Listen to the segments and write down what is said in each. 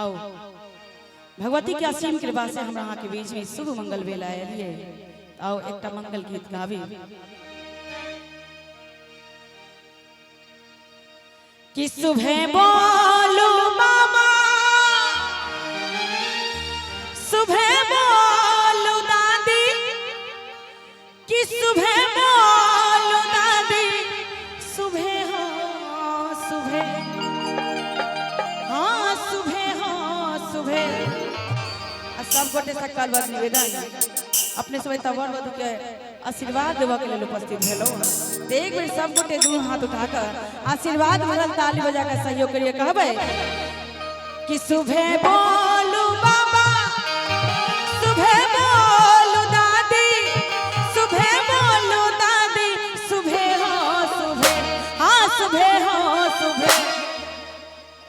आओ भगवती के असीम कृपा से हमरा अहाँ के बीच में शुभ मंगल वेला आयल। आओ एकटा मंगल गीत गाबी कि सुबह बोलू मामा, सुबह बोलू दादी, कि सुबह बोलू दादी, सुबह हो सुबह, हाँ सुबह हो सुबह। आ सब गोटे से कहलबाक निवेदन, अपने सब एतऽ वर वधू के आशीर्वाद देबऽ के लेल उपस्थित भेलहुँ तऽ एक बेर सब गोटे दुनू हाथ उठा कऽ आशीर्वाद भरल ताली बजा कऽ सहयोग करिए। कहबै कि सुबह बोलू बाबा, सुबह बोलू दादी, सुबह बोलू दादी, सुबह हो सुबह, हाँ सुबह हो सुबह।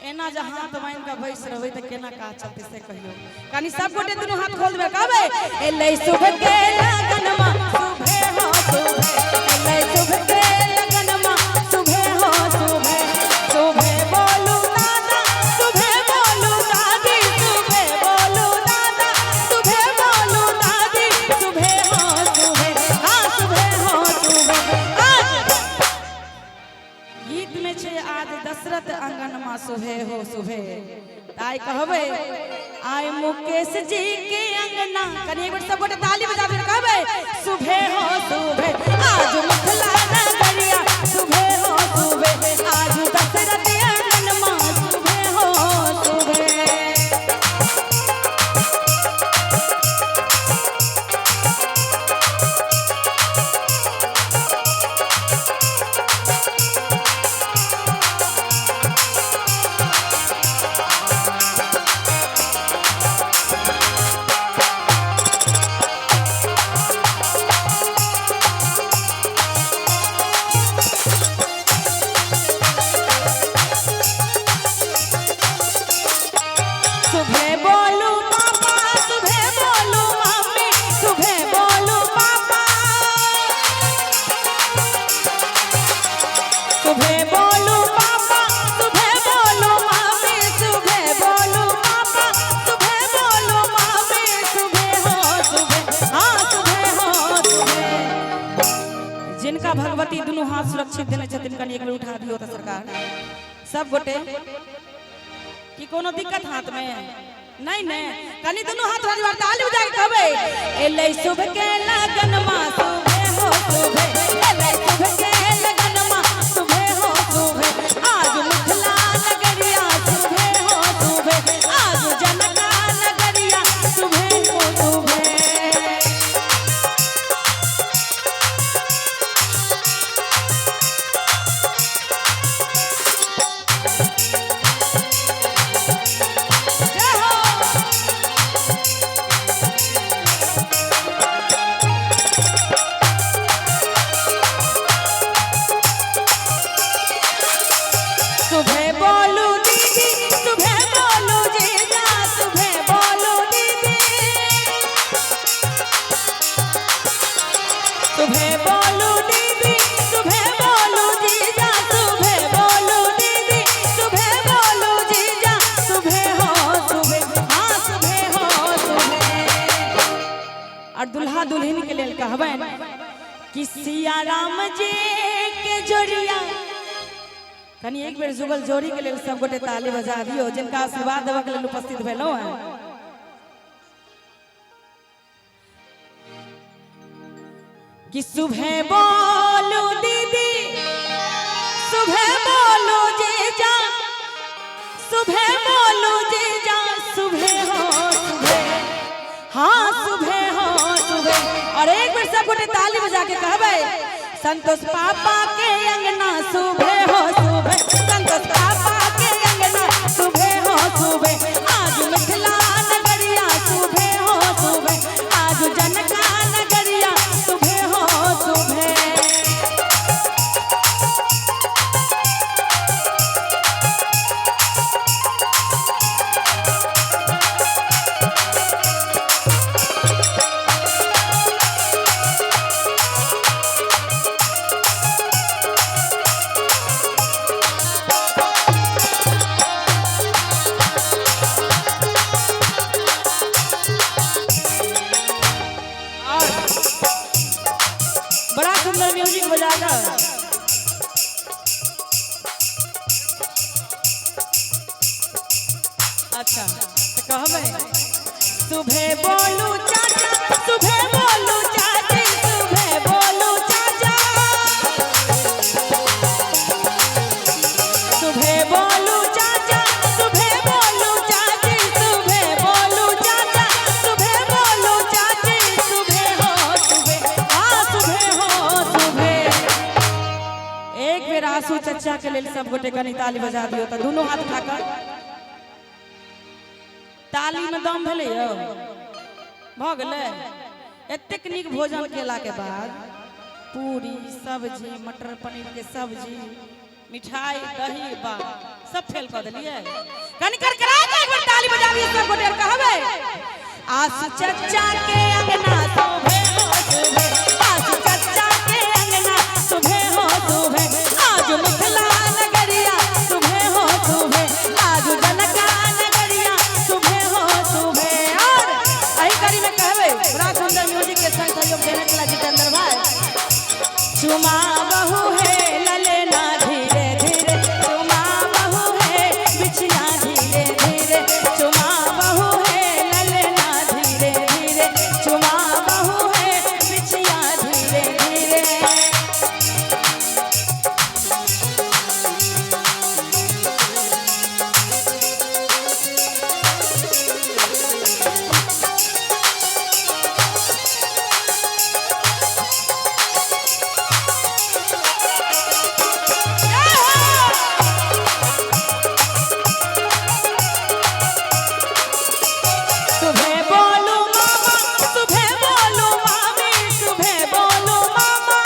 एना जे हाथ बान्हि कऽ बैस रहबै तऽ केना काज चलतै से कहियौ। कनि सब गोटे दुनू हाथ खोल देबै, कहबै एलै शुभ के लगनमा सुबह हो सुबह, एलै शुभ के लगनमा सुबह हो सुबह, सुबह बोलू दादा, सुबह बोलू दादी, सुबह बोलू दादा, सुबह बोलू दादी, सुबह हो सुबह, हाँ सुबह हो सुबह। आज गीत में छै आज दशरथ अंगनमा सुबह हो सुबह, आइ कहबै आइ मुकेश जी के अंगना। कनि एक बेर सब गोटे ताली बजा के कहबै सुबह हो सुबह, आज मिथिला नगरिया सुबह हो सुबह, आज दशरथ अंगनमा सुबह हो सुबह। सुबह बोलू पापा, सुबह बोलू मम्मी, सुबह बोलू पापा, सुबह बोलू पापा, सुबह बोलू मम्मी, सुबह बोलू पापा, सुबह बोलू मम्मी, सुबह हो सुबह, हाँ सुबह हो सुबह। जिनका भगवती दुनू हाथ सुरक्षित देने छथिन कनि एक बेर उठा दियौ तऽ सरकार सब गोटे कि कोनो दिक्कत हाथ में नहीं ने, कनि दुनू हाथ उठा दियौ ताली बजा के कहबै एलै शुभ के लगनमा सुबह हो सुबह, एलै शुभ के लगनमा सुबह हो सुबह, आज मिथिला नगरिया सुबह हो सुबह, आज जनका नगरिया सुबह हो सुबह। जय हो। सुबह बोलू दीदी, सुबह बोलू जीजा, सुबह बोलू दीदी, सुबह बोलू दीदी, सुबह बोलू जीजा, सुबह बोलू दीदी, सुबह बोलू जीजा, सुबह हो सुबह, हाँ सुबह हो सुबह। और दुल्हा दुल्हन के लेल कहबनि कि सिया राम जी के जोड़िया। कनि एक बेर जुगल जोड़ी के लेल सब गोटे ताली बजा दियौ जिनका आशीर्वाद देबऽ के लेल उपस्थित भेलहुँ हैं। कि सुबह बोलू दीदी, सुबह बोलू जीजा, सुबह बोलू जीजा, सुबह हो सुबह, हाँ सुबह हो सुबह। और एक बेर सब गोटे ताली बजा के कहबै संतोष पापा के अंगना सुबह हो सुबह, संतोष पापा के अंगना सुबह हो सुबह, आज मिथिला नगरिया सुबह हो सुबह, आज जनका नगरिया सुबह हो सुबह। अच्छा तो कहबै, सुबह बोलू चाचा, सुबह बोलू चाची, सुबह बोलू चाचा, सुबह बोलू चाचा, सुबह बोलू चाची, सुबह बोलू चाचा, सुबह बोलू चाची, सुबह हो सुबह, हाँ सुबह हो सुबह। एक बेर आंसू चचा के लेल सब गोटे कनी ताली बजा दियो तऽ दुनू हाथ उठा कऽ। ताली में दम भेलै यौ, भऽ गेलै। एतेक नीक भोजन केला के बाद पूरी सब्जी, मटर पनीर के सब्जी, मिठाई, दही, बा सब फेल कऽ देलियै। कनी करकरा के एक बेर ताली बजा दियौ सब गोटे और कहबै, आसू चचा के अंगना सुबह हो सुबह, आसू चचा के अंगना सुबह हो सुबह, आज मिथिला नगरिया सुबह हो सुबह, आज जनका नगरिया सुबह हो सुबह। और एही कड़ी में कहबै, बड़ा सुंदर म्यूजिक के संग सहयोग देने के लिए जितेंद्र भाई, चुमा बहू है ललेना धीरे धीरे, चुमा बहू है बिछिया धीरे धीरे, चुमा बहू है ललेना धीरे धीरे, चुमा बहू है बिछिया धीरे धीरे। सुबह बोलू मामा, सुबह बोलू मामी, सुबह बोलू मामा,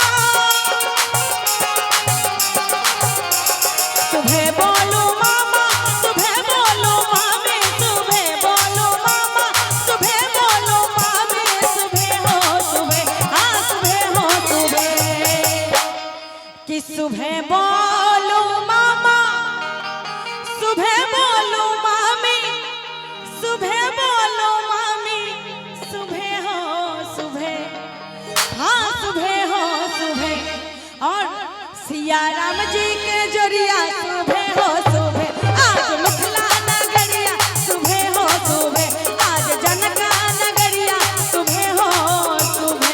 सुबह बोलू मामा, सुबह बोलू मामी, सुबह बोलू मामा, सुबह बोलू मामी, सुबह हो सुबह, हाँ सुबह हो सुबह। कि सुबह बोलू मामा, सुबह बोलू मामी, सुबह बोलो मामी, सुबह हो सुबह, हाँ सुबह हो सुबह। और सिया राम जी के जोरिया सुबह हो सुबह, आज मिथिला नगरिया सुबह हो सुबह, आज जनका नगरिया सुबह हो सुबह।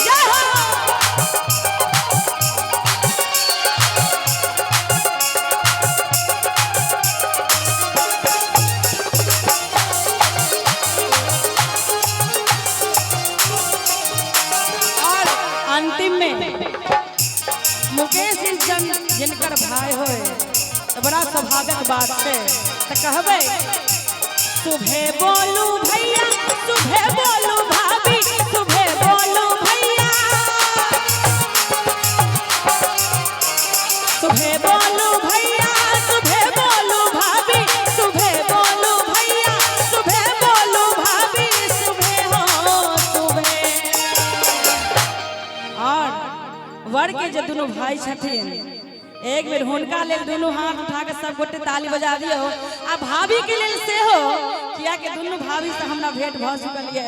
जय हो। और अंतिम में मुकेश जी जन जिनकर भाई होए तो बड़ा सौभाग्यक बात है, तो कहबै, सुबह बोलू भैया, सुबह बोलू भाभी, सुबह बोलू भैया, सुबह बोलू भैया, सुबह बोलू भाभी, सुबह बोलू भैया, सुबह बोलू भाभी, सुबह हो सुबह। और वर के जे दुनू भाई छथिन, एक बेर हुनका लेल दुनू हाथ उठा के सब गोटे ताली बजा दियौ, आ भाभी के लेल सेहो, किया कि दुनू भाभी से हमरा भेंट भऽ चुकल ये,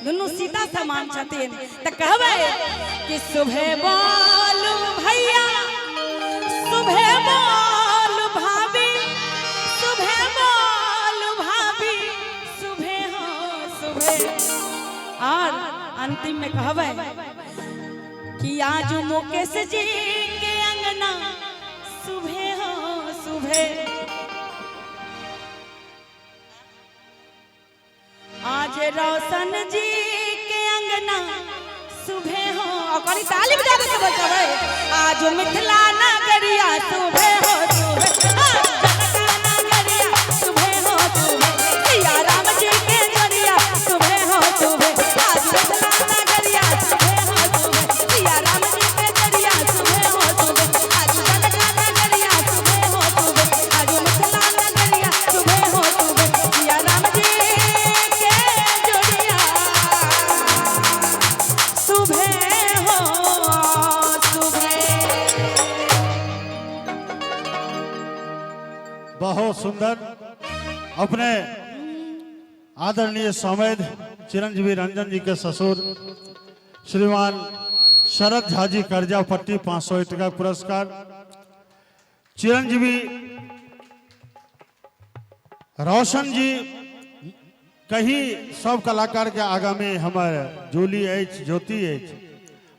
दुनू सीता समान छथिन। तऽ कहबै कि सुबह बोलू भैया, सुबह बोलू भाभी, सुबह बोलू भाभी, सुबह हो सुबह। और अंतिम में कहबै कि आज मुकेश जी के अंगना सुबह हो सुबह, आज रोशन जी के अंगना सुबह हो, और कनी ताली बजा दे सब कहबै, आज मिथिला नगरिया सुबह हो सुबह, आज जनका नगरिया सुबह हो सुबह, सिया राम जी के जोड़िया सुबह हो सुबह, आज मिथिला नगरिया सुबह हो सुबह, सिया राम जी के जोड़िया सुबह हो सुबह, आज जनका नगरिया सुबह हो सुबह, आज मिथिला नगरिया सुबह हो सुबह, सिया राम जी के जोड़िया सुबह हो सुबह। बहुत सुंदर। अपने आदरणीय समेध चिरंजीवी रंजन जी के ससुर श्रीमान शरद झाजी कर्जा पट्टी 500 टका पुरस्कार। चिरंजीवी रोशन जी कहीं सब कलाकार के आगा में हमर जूली अछि, ज्योति अछि,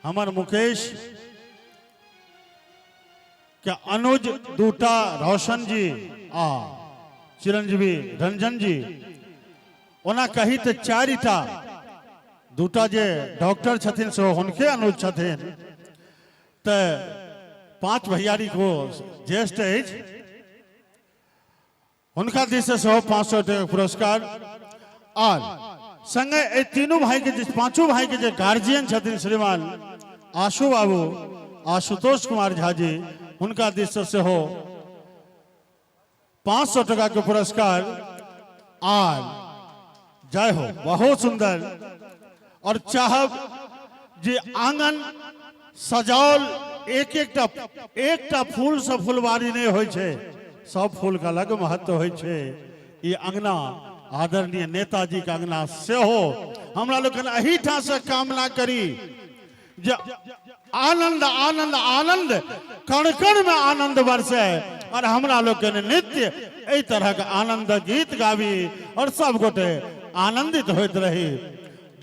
हमर मुकेश के अनुज दूटा रोशन जी आ चिरंजीवी रंजन जी। ओना कही तो चारिटा, दूटा जे डॉक्टर छथिन से हुनके अनुज छथिन, तो 5 भैयारी को ज्येष्ठ अछि, हुनका दिस से सेहो 500 टका पुरस्कार। और संगे एहि तीनू भाई के जे पांचों भाई के जे गार्जियन छथिन श्रीमान आशु बाबू आशुतोष कुमार झा जी, हुनका दिस से सेहो 500 टका के पुरस्कार। आर जय हो, बहुत सुंदर। और चाहब जे आंगन सजाओल एक एकटा फूल से फुलवारी नहीं होइ छै, सब फूल के अलग महत्व होइ छै। ई अंगना आदरणीय नेताजी के अंगना सेहो हमरा लोकनि एहिठाम से कामना करी जे आनंद आनंद आनंद कण कण में आनंद बरसे और हमरा लोकनि नित्य एहि तरह के आनंद गीत गाबी और सब गोटे आनंदित होइत रही।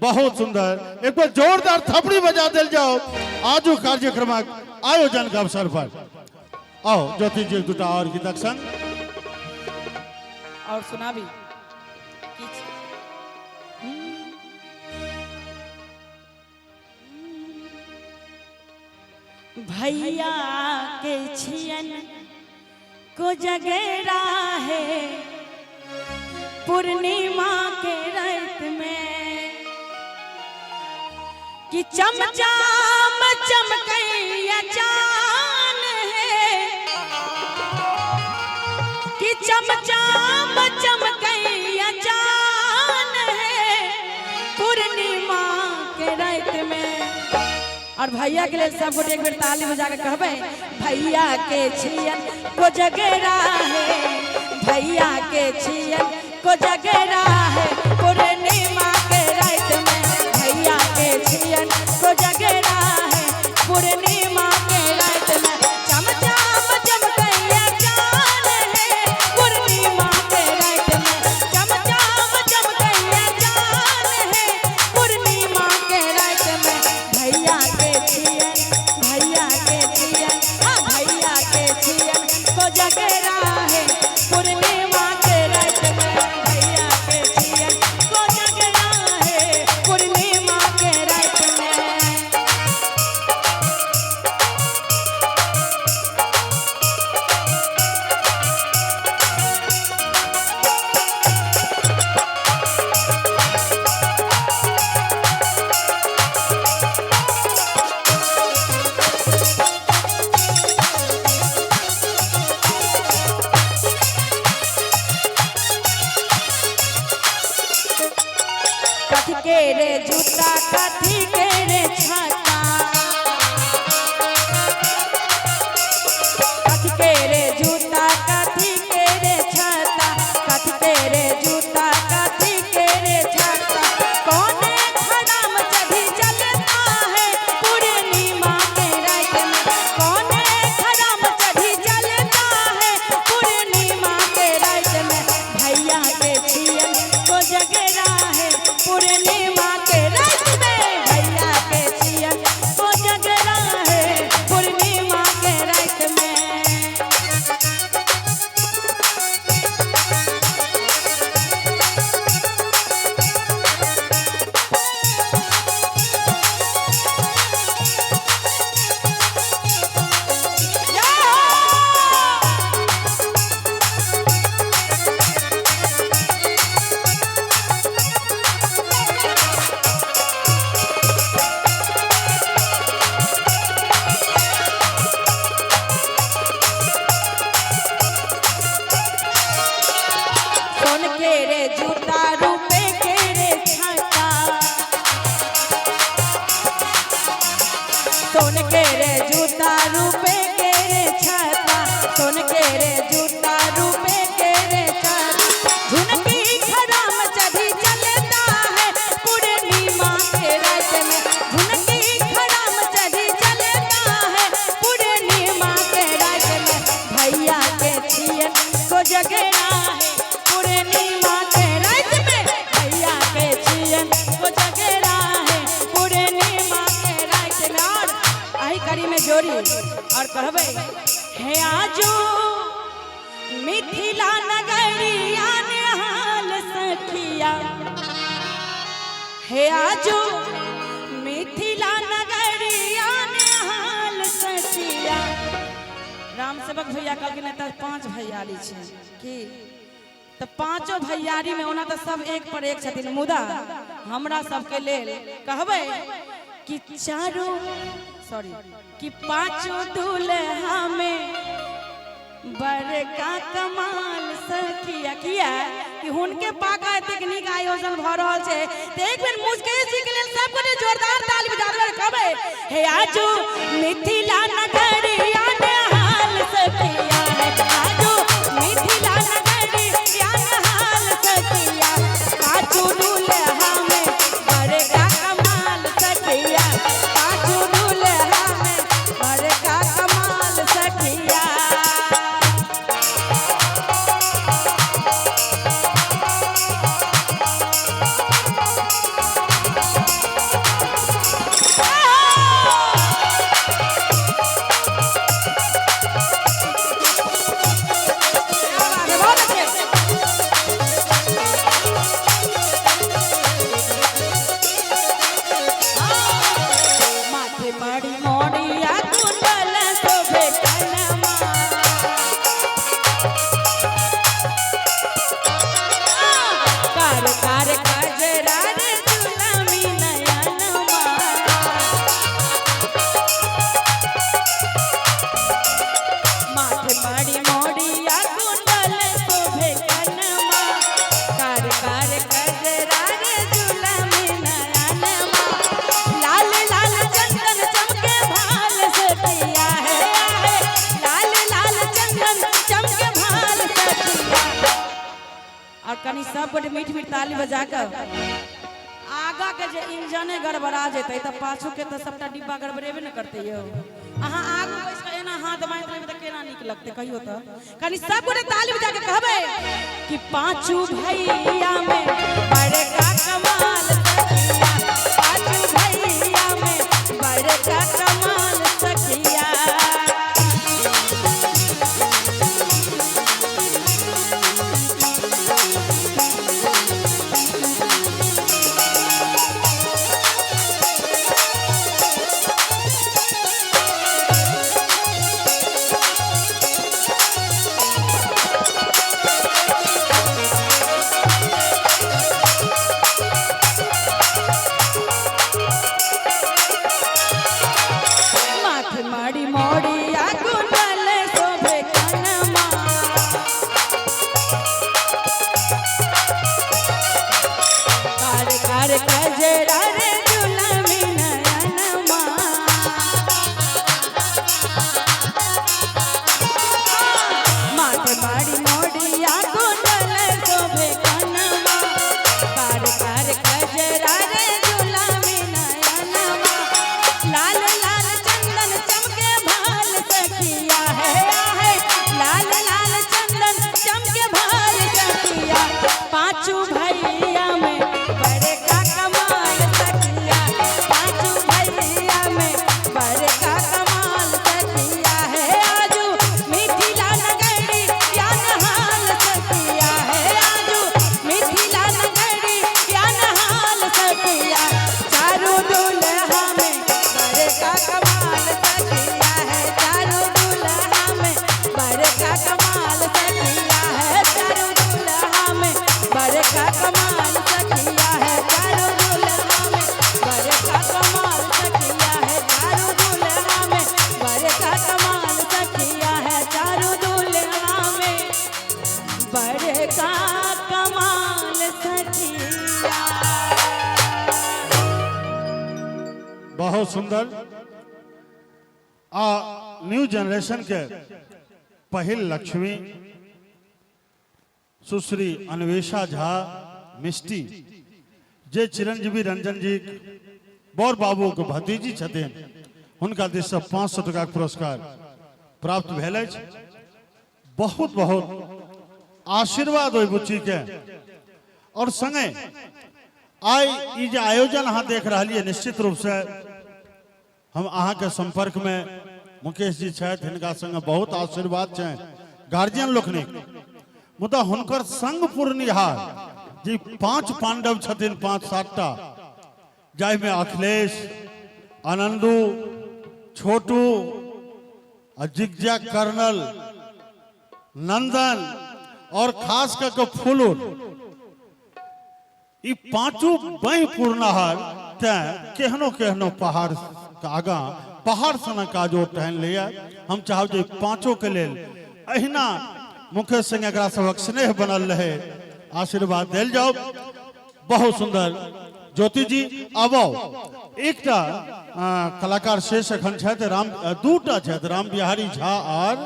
बहुत सुंदर, एक बार जोरदार थपड़ी बजा दिल जाओ आजू कार्यक्रमक आयोजन के अवसर पर। आओ ज्योति जी दूटा और गीतक संग और सुनाबी किछु। भैया के छियन को जगेरा है पूर्णिमा के रात में, कि चमचाम चमकैया चान है, कि चमचाम चमकैया चान है पूर्णिमा के रात में। और भैया के लिए सब गोटे एक बेर ताली बजा के कहबै, भैया के छियन को जगेरा है, भैया के छियन को जगेरा है पूर्णिमा के रात में, भैया के छियन को जगेरा है पूर्णिमा के रात में, चमचाम चमकैया चान है पूर्णिमा के रात में, चमचाम चमकैया चान है पूर्णिमा के रात में, भैया के छियन, भैया के छियन, हाँ भैया के छियन को जगेरा है पूर्णिमा के रात में, भैया के छियन को जगेरा है पूर्णिमा के रात में। कथी के रे जूता कथी के रे छाता, कथी के रे जूता कथी के रे छाता, कथी के रे जूता कथी के रे छाता, कौने खराम चढ़ी चलता है पूर्णिमा के रात में, कौने खराम चढ़ी चलता है पूर्णिमा के रात में, भैया के छियन को जगेरा है पूर्णिमा के रात में, भैया के छियन और कहबै हे आजो मिथिला नगरिया निहाल सखिया, हे आजो मिथिला नगरिया निहाल सखिया। रामसेवक भैया कहलखिन एतऽ 5 भैयारी छै की, तऽ 5 भैयारी में ओना तऽ सब एक पर एक छथिन, मुदा हमरा सबके लेल कहबै कि चारू सॉरी कि 5 दूल्हा में बड़का कमाल सखिया। किया कि हुनके पाका एतेक नीक आयोजन भऽ रहल छै, तऽ एक बेर मुस्केश जी के लेल सब गोटे जोरदार ताली बजा देबै। कहबै हे आजू मिथिला नगरिया निहाल सखिया, आजू मिथिला नगरिया निहाल सखिया, 5 दूल्हा में बड़का कमाल सखिया, 5 दूल्हा में बड़का कमाल सखिया। बहुत अच्छे। माथे पड़ी मोड़िया कुंडल शोभे कनमा, कार कार कजरा रे जुलमी नयनमा, माथे पड़ी मोड़िया कुंडल शोभे कनमा, कार कार कजरा रे जुलमी नयनमा, लाल लाल चंदन चमके भाल सखिया है, लाल लाल चंदन चमके भाल सखिया। और कनी सब गोटे मीठ मीठ ताली बजा कऽ आगा के जे इंजने गड़बड़ा जेतै तऽ पाछू के तऽ सबटा डिब्बा गड़बड़ेबे ने करतै यौ। अहाँ आगू बैस कऽ एना हाथ बाँधि लेबै तऽ केना नीक लगतै कहियो तऽ। कनी सब गोटे ताली बजा के कहबै कि 5 भैया में बड़का कमाल सखिया, 5 भैया में बड़का कमाल सखिया। माथे माड़ी मोड़िया कुंडल शोभे कनमा, कार कार कजरा रे जुलमी नयनमा, माथे माड़ी मोड़िया कुंडल शोभे कनमा, कार कार कजरा रे जुलमी नयनमा, लाल लाल चंदन चमके भाल सखिया है, लाल लाल चंदन चमके भाल सखिया, 5 भैया में बड़का कमाल सखिया, 5 भैया में बड़का कमाल सखिया है, आजू मिथिला नगरिया निहाल सखिया है, आजू मिथिला नगरिया निहाल सखिया, चारू दूल्हा में बड़का कमाल सखिया है, चारू दूल्हा में बड़का कमाल सखिया है, चारू दूल्हा में बड़का कमाल सखिया है, चारू दूल्हा में बड़का कमाल सखिया है, चारू दूल्हा में बड़का कमाल सखिया है, चारू दूल्हा में बड़का कमाल सखिया। बहुत सुंदर। आ न्यू जनरेशन के पहिल लक्ष्मी सुश्री अन्वेषा झा मिष्टी, जे चिरंजीवी रंजन जी बड़ बाबू के भतीजी छथिन, हुनका दिस से 500 टका के पुरस्कार प्राप्त भेल अछि। बहुत बहुत आशीर्वाद ओहि बुच्ची के। और संगे आइ ई जे आयोजन अहाँ देख रहलियै, निश्चित रूप से हम अहाँ के संपर्क में मुकेश जी छथि, हिनका संगे बहुत आशीर्वाद छनि गार्जियन लोकनिक, मुदा हुनकर संग पुरनिहार जे 5 पांडव छथिन, 5-7 टा, जाहिमे अखिलेश, आनंदू, छोटू आ जिगजैग कर्नल नंदन और खास करके फुलुर, ई पांचू बहि पुरनहार तें केहनो केहनो पहाड़ के आगाँ पहाड़ सनक काज ओ टहन लैए। हम चाहब जे पांचों के लेल अहिना मुकेश सिंह एकरा सबक स्नेह बनल रहे, आशीर्वाद देल जाओ। बहुत सुंदर ज्योति जी। आब एकटा कलाकार शेष एखन छथि, राम दूटा छथि, राम बिहारी झा आर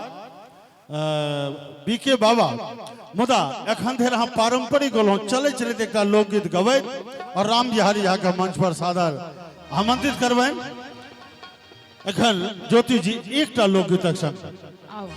बी के बाबा। मुदा एखन धरि अहाँ पारंपरिक गेलहुँ, चलैत चलैत एकटा लोकगीत गबैत और राम बिहारी झा के मंच पर सादर आमंत्रित करबनि। एखन ज्योति जी एकटा लोकगीतक संग। आउ।